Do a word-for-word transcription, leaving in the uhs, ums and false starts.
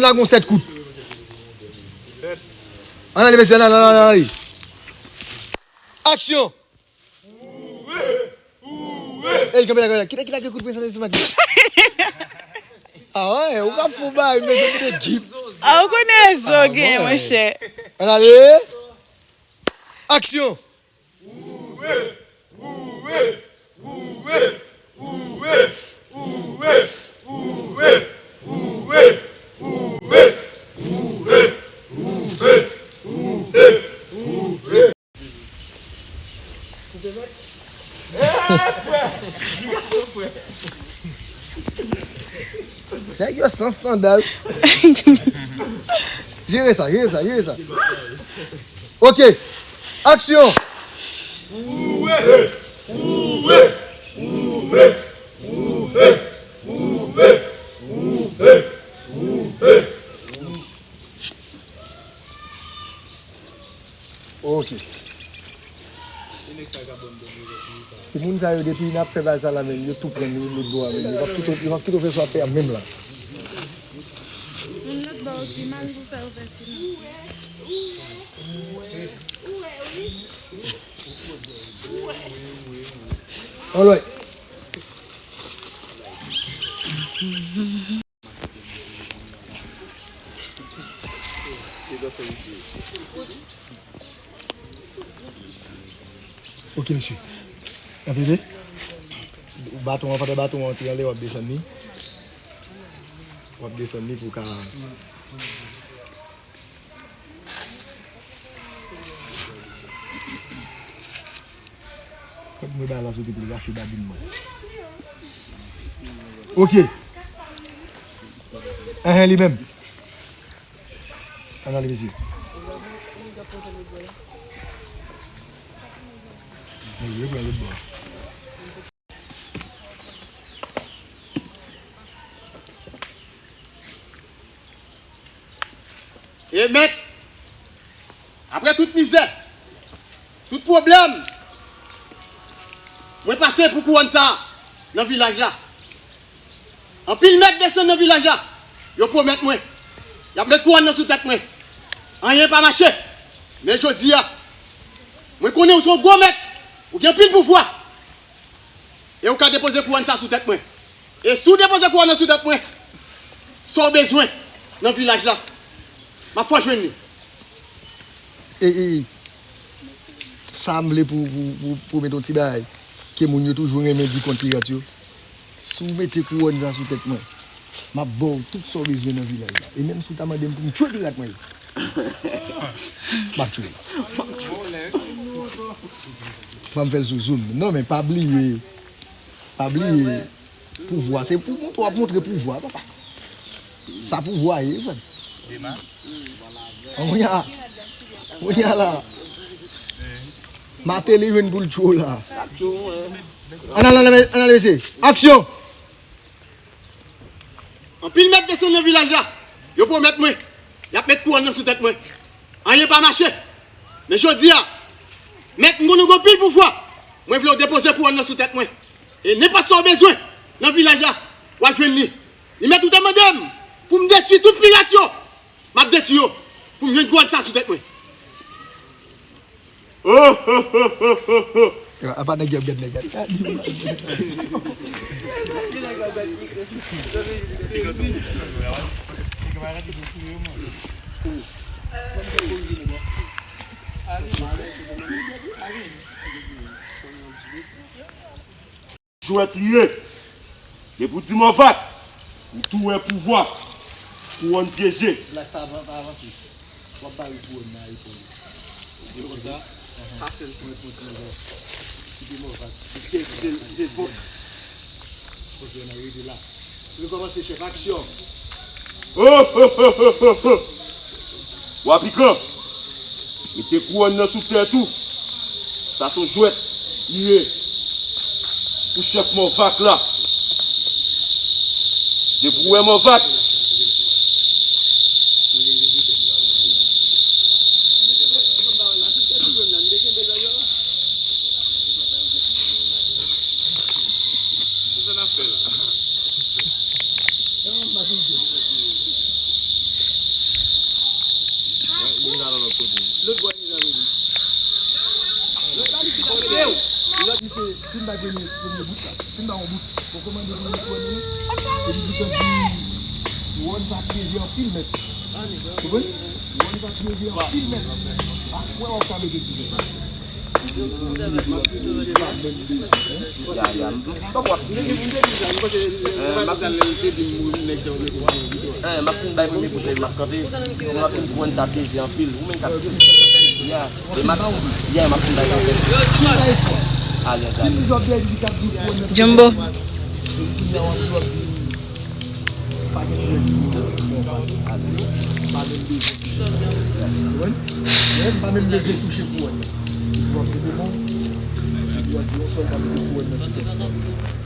La gon sèt kout. Ann ale, mesye, ann ale, ann ale, ann ale. Aksyon! Ey, kanpe la, kanpe la. Kite, kite, kite kout pwen sa, se mak. Ah ouais, ou ka fou bay, mesye, kite gip. Ah, ou konnen rezo gen, monchè. Ann ale. Aksyon! Nèg yo san standard. Jere sa, jere sa, jere sa. Ok. Aksyon. Ok. Timoun sa yo, depi n ap fè bagay sa la menm, yo tou pran nou lòt bò a menm. Yo p ap kite, yo p ap kite w fè sa w ap fè a menm la. Moun lòt bò osi, mal pou fè yo fè silans. Alright. Ok, mesye. N ap leve. Baton an, pandan baton an te anlè, w ap desann li. W ap desann li pou w ka Fòk mwen bay la sou tèt li, rache babin mwen. Ok. Enhen, li menm. Ann ale, mesye. Mwen vle pran lòt bò. E mèt, apre tout mizè, tout pwoblèm, mwen pase pou kouwòn sa a nan vilaj la. Anpil mèt desann nan vilaj la, yo pwomèt mwen, y ap met kouwòn nan sou tèt mwen. Anyen pa mache. Men jodi a, mwen konnen ou se yon gwo mèt, ou gen anpil pouvwa. E ou ka depoze kouwòn sa sou tèt mwen. E si w depoze kouwòn nan sou tèt mwen, sa w bezwen nan vilaj la, m ap fè w jwenn li. E, e, sa m vle pou, pou, pou, pou mete yon ti bagay, ke moun yo toujou renmen di kont pirat yo. Si w mete kouwòn sa sou tèt mwen, m ap ba w tout sa w bezwen nan vilaj la. E menm si w ta mande m pou m tchwe pirat mwen yo, m ap tchwe l. Fò m fè l sou zoom. Non, men pa bliye. Pa bliye. Pouvwa. Se pou w ap montre pouvwa, papa. Sa pouvwa ye, frè m. An, kounye a, kounye a la. Mateli jwenn pou l tchwe w la. Ann ale, ann ale, ann ale, mesye. Aksyon! Anpil mèt desann nan vilaj la. Yo pwomèt mwen, y ap met kouwòn nan sou tèt mwen. Anyen pa mache. Men jodi a, mèt, m konnen w gen anpil pouvwa. Mwen vle w depoze kouwòn nan sou tèt mwen. E nenpòt sa w bezwen nan vilaj la, w ap jwenn li. Li mèt ou te mande m pou m detwi tout pirat yo. M ap detwi yo pou m jwenn kouwòn sa sou tèt mwen. Apa nèg yo ap gad nèg la? Jwèt li ye. Depi w di m anvat, ou tou wè pouvwa. Kouwòn pyeje. Black sa pa avanse. W ap bare kouwòn nan epòl li. Ou di konsa, pase l pou enpòtan. Kite m anvat. Kite, kite, kite l bon. Ok, n a rete la. Rekòmanse, chèf, aksyon. Wa pikan, mete kouwòn nan sou tèt ou. Sa se yon jwèt li ye pou chèf Manvak la. Depi w wè Manvak, Kisa n ap fè la? Kisa n ap fè la? Lòt bò, li la, li. Lòt bò, li la, li. Misye fin bay premye, premye bout la. Fin bay yon bout. Bon, kòmande pou li pran li. Epi bout la di, wòn sa pyezi anpil, mèt. Ou konprann? Wòn sa pyezi anpil, mèt. Apre w ap ka mete sou tèt. Ya, ya, m, m, m pa kwè. Eh, m ap fin bay premye bout la, m ap kanpe. M ap fin pran sa pyezi anpil. Ou menm k ap di. Ya, e m ap, ya, m ap fin bay kanpe. Alyanz, alyanz. Jumbo. Pa gen kouwèt ki pou wè. Pa menm bezwen touche. Ou konprann? Menm pa menm bezwen touche kouwèt. Li pou ap mete bon. Li pou ap di yon sèl pa mete kouwèt nan sou tèt.